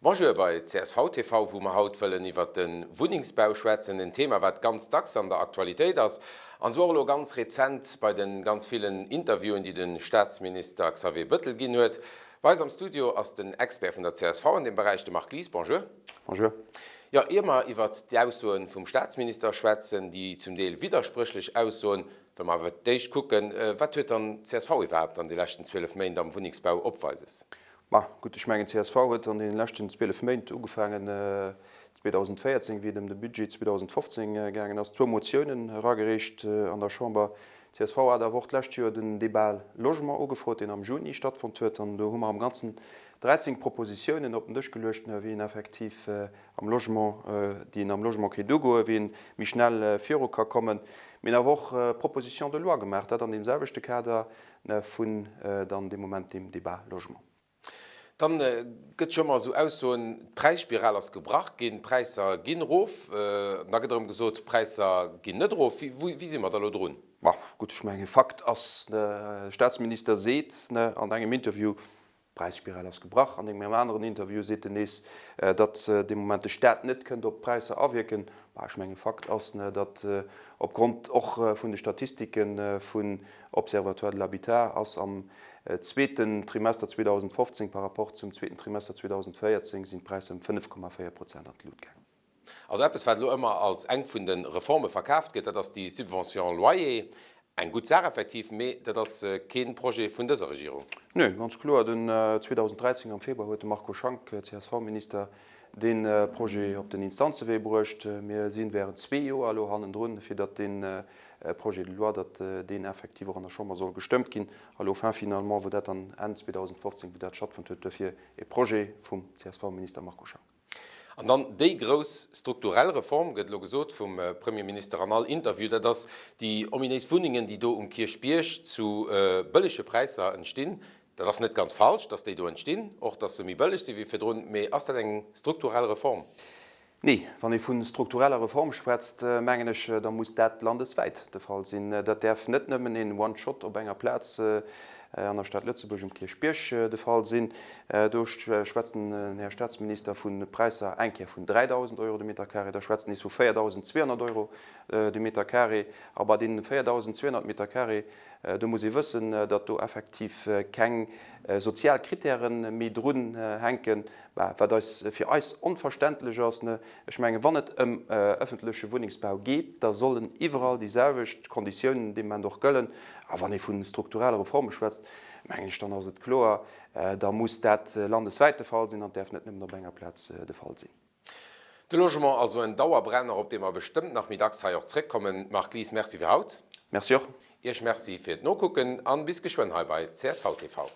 Bonjour bei csv TV, wou mer haut wëllen iwwert de Wunnengsbau schwätzen, en Thema wat ganz dacks an der Aktualitéit ass an esou och elo ganz rezent bei de ganz villen Interviewen, déi de Staatsminister Xavier Bëttel ginn huet. Bei eis am Studio ass den Expert vun der csv an deem Beräich, de Marc Lies. Bonjour. Bonjour. Jo, ier mer iwwert d'Aussoen vum Staatsminister schwätzen, déi zum Deel widderspréchlech Aussoen, wëlle mer awer d'éischt kucken, wat huet dann d'CSV iwwerhaapt an de leschten 12 Méint am Wunnengsbau opweises? Ma gutt, ech mengen, csv huet an deene leschten 12 Méint, ugefaangen 2014, wéi et ëm de Budget 2015 gaangen ass, zwou Motiounen eragereecht an der Chamber. Csv hat awer och d'lescht Joer den Débat Logement ugefrot, deen am Juni stattfonnt huet. An do hu mer am Ganzen 13 Propositiounen op den Dësch geluecht, wéi een effektiv am Logement, déi een am Logement kéint ugoen, wéi een méi schnell viru ka kommen. Mir hunn awer och Propositions de loi gemaach, dat an deem selwechte Kader, vun dann dee Moment deem Débat Logement. Dann gëtt scho mol esou Aussoen, d'Präisspiral ass gebrach ginn, d'Präisser ginn erof. Da gëtt erëm gesot, d'Präisser ginn net erof. Wéi si mer da elo drun? Ma gutt, ech mengen, Fakt ass, de Staatsminister seet an engem Interview, D'Präisspiral ass gebrach. An engem aneren Interview seet en nees, datt dee Moment de Staat net kënnt op d'Präisser awierken. Bah, ech mengen, Fakt ass, datt opgrond och vun de Statistike vun Observatoire de l'habitat ass am zweeten Trimester 2015 par rapport zum zweeten Trimester 2014 sinn d'Präisser ëm 5,4 Prozent an d'Lut gaangen. Also eppes, wat elo ëmmer als eng vun de Reforme verkaaft gëtt, dat ass déi Subvention loyer. Eng gutt Saach effektiv, mee dat ass kee Projet vun dëser Regierung. Nee, ganz kloer. Den 2013 am Februar huet de Marco Schank, CSV-Minister, dee Projet op den Instanzewee bruecht. Mir si während zwee Joer elo hannendrun, fir datt dee Projet de loi, datt deen effektiv och an der Chamber soll gestëmmt ginn. A lo fin finalement, wou dat dann Enn 2015, wou dat stattfonnt huet, duerfir e Projet vum CSV-Minister Marco Schank. An dann déi grouss strukturell Reform, gëtt elo gesot vum Premierminister an all Interview, dat ass déi ominéis Wunnengen, déi do um Kierchbierg zu bëllege Präisser entstinn. Dat ass net ganz falsch, datt déi do entstinn, och datt se méi bëlleg si wéi virdrun, mee ass dat eng strukturell Reform? Nee, wann ee vu struktureller Reform schwätzt, mengen ech, da muss dat landeswäit de Fall sinn. Dat däerf net nëmmen een One-Shot op enger Plaz an der Stad Lëtzebuerg um Kierchbierg de Fall sinn. Do schwätzt den Här Statsminister vu Präisser eng Kéier vun 3.000 Euro de Meter carré, da schwätzt en nees vu 4.200 Euro de Meter carré. A bei deenen 4.200 Meter carré, do muss ee wëssen, datt do effektiv keng sozial Kritäre méi drun hänken, wat eis, fir eis onverständlech ass. Ech mengen, wann et ëm ëffentleche Wunnengsbau geet, da sollen iwwerall déi selwecht Konditiounen dee Moment och gëllen. A wann ee vu strukturelle Reforme schwätzt, mengen ech, dann ass et kloer, da muss dat landeswäit de Fall sinn an däerf net nëmmen op enger Plaz de Fall sinn. De Logement also en Dauerbrenner, op dee mer bestëmmt nach méi dacks hei och zréckkommen. Marc Lies, Merci fir haut. Merci och. Iech Merci fir d'Nokucken an bis geschwënn hei bei csv TV.